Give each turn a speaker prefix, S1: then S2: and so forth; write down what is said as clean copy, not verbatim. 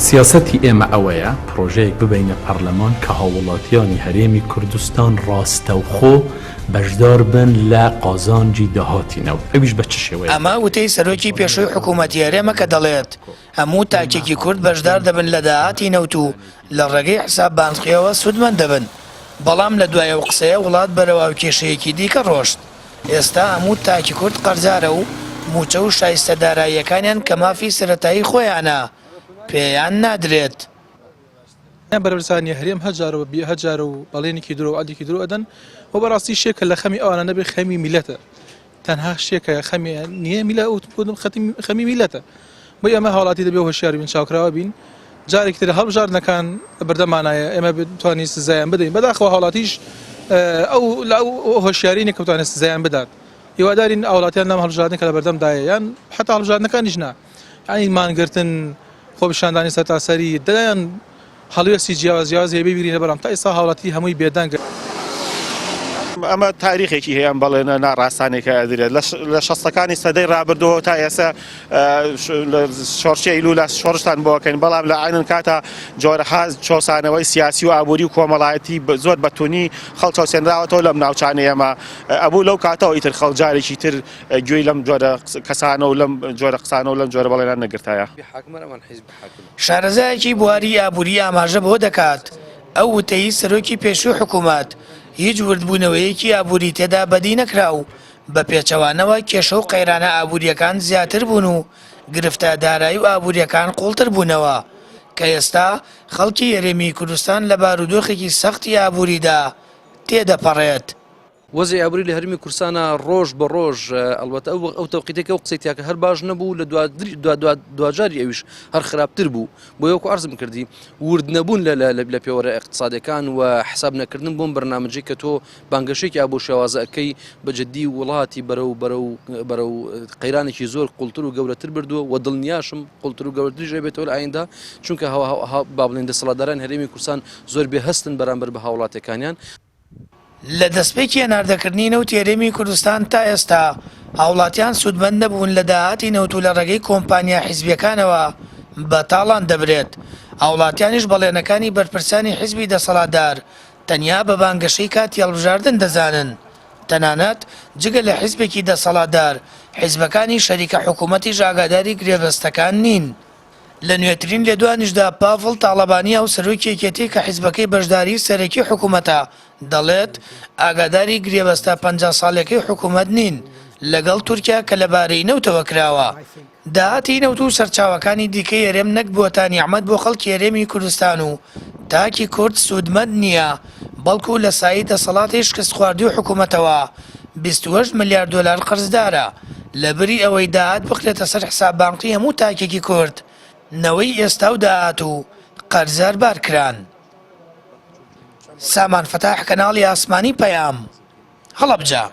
S1: سیاسەتی ئێمە ئەوەیە پرۆژەیەک ببەینە پەرلەمان کە هاووڵاتیانی هەرێمی کوردستان ڕاستەوخۆ بەشدار بن لە قازانجی داهاتی نەوت، ئەویش بە چ شێوەیەک؟
S2: ئەمە وتەی سەرۆکی پێشووی حکوومەتی هەرێمە کە دەڵێت، هەموو تاکێکی کورد بەشدار دەبن لە داهاتی نەوت و لە ڕێگەی حساب بانقییەوە سوودمەند دەبن، بەڵام لە دوای ئەو قسەیە وڵات بەرەو هاوکێشەیەکی دیکە ڕۆشت. ئێستا هەموو تاکی کورد قەرزارە و مووچە و شایستە داراییەکانیان کە مافی سەرەتایی خۆیانە پێیان نادرێت.
S3: بەرپرسانی هەرێم هەر جارە و هەر جارە و بەڵێنێکی درۆ و عەدێکی درۆ ئەدەن و بەڕاستی شتێک کە لە خەمی ئەوانە نەبێ خەمی میلەتە تەنها شتێکە خەمی نییە میلە خەمی میلەتە بۆی ئەمە هاوڵاتی دەبێ هۆشیار بین چاوکراوە بین جارێکی تر هەڵبژاردنەکان بەردەمانایە ئێمە بتوانین سزایان بدەین بەداخەوە هاوڵاتیش ئەو لە ئەو هۆشیاری نیە کە بتوانێت سزایان بدات هیوادارین هاوڵاتیان لەم هەڵبژاردن کە لە بەردەمدایە یان حتا هەڵبژاردنەکانیش نا یانی مانگرتن خۆپیشاندانی سەرتاسەری دەیان هەڵوێستی جیاواز جیاواز هەیە ببینە بەڵام تا ئێستا هاوڵاتی هەمووی بێدەنگە.
S4: ئەمە تاریخێکی هەیە ئەم بەڵێنە ناڕاستانەی کە ئەدرێت لە شەستەکانی سەدەی ڕابردووەوە تا ئێستا شۆڕشی ئەیلوولە شۆڕشتان بۆ ئەکەین بەڵام لە عەینن کاتا جۆرەها چەوسانەوەی سیاسی و ئابووری و کۆمەڵایەتی زۆر بە تونی خەڵک چەوسێنراوەتەوە لەم ناوچانەی ئێمە ئەبوو لەو کاتەوە ئیتر خەڵک جارێکی تر گوێی لەم جۆرە کەسانە و لەم جۆرە قسانە و لەم جۆرە بەڵێنان نەگرتایە.
S2: شارەزایەکی بواری ئابووری ئاماژە بەوە دەکات، ئەو وتەی سەرۆکی پێشووی حکوومەت هیچ وردبوونەوەیەکی ئابووری تێدا بەدی نەکرا و بە پێچەوانەوە کێشە و قەیرانە ئابوورییەکان زیاتر بوون و گرفتە دارایی و ئابوورییەکان قووڵتر بوونەوە کە ئێستا خەڵکی هەرێمی کوردستان لە بارودۆخێکی سەختی ئابووریدا تێدەپەڕێت.
S5: وەزعی ئابووری لە هەرێمی کوردستانا ڕۆژ بە ڕۆژ ئەڵبەتە ئەو ئەو تەوقیتێک ئەو قسەی تیاکە هەر باش نەبوو لە دواجاری ئەویش هەر خراپتر بوو بۆ وەکو عەرزم کردی ورد نەبوون لە لە پێوەرە ئیقتسادیەکان و حساب نەکردن بۆم بەرنامەجی کە تۆ بانگەشێکی ئابوو شێوازە ئەکەی بە جدی وڵاتی بەرەو بەرەو بەرەو قەیرانێکی زۆر قوڵتر و گەورەتر بردووە و دڵنیاشم قوڵتر و گەورەتریش ئەبێتەوە لە ئایندە چونکە هەوا با بڵێن دەسەڵاتداران هەرێمی کوردستان زۆر بێ هەستن بەرامبەر بە هاوڵاتیەکانیان.
S2: لە دەستپێکی هەناردەکردنی نەوتی هەرێمی کوردستان تا ئێستا هاوڵاتیان سوودمەند نەبوون لە داهاتی نەوت و لە ڕێگەی کۆمپانیا حیزبیەکانەوە بە تاڵان دەبرێت، هاوڵاتیانیش بەڵێنەکانی بەرپرسانی حیزبی دەسەڵاتدار تەنیا بە بانگەشەی کاتی هەڵبژاردن دەزانن، تەنانەت جگە لە حیزبێکی دەسەڵاتدار حیزبەکانی شەریکە حکومەتیش ئاگاداری گرێبەستەکان نین. لە نوێترین لێدوانیشدا پاڤڵ تاڵەبانی هاوسەرۆکی یەکێتی کە حیزبەکەی بەشداری سەرەکی حکومەتە دەڵێت، ئاگاداری گرێبەستە 50 ساڵیەکەی حکومەت نین لەگەڵ تورکیا کە لەبارەی نەوتەوە کراوە. داهاتی نەوت و سەرچاوەکانی دیکەی هەرێم نەک بووەتە نیعمەت بۆ خەڵکی هەرێمی کوردستان و تاکی کورد سوودمەند نییە، بەڵکو لە سایەی دەسەڵاتی شکستخواردووی حکومەتەوە 28 ملیار دۆلار قەرزدارە، لەبری ئەوەی داهات بخرێتە سەر حساب بانقی هەموو تاکێکی کورد، نەوەی ئێستا و داهاتوو قەرزار بار کران. سامان فەتاح کەناڵی ئاسمانی پەیام، هەڵەبجە.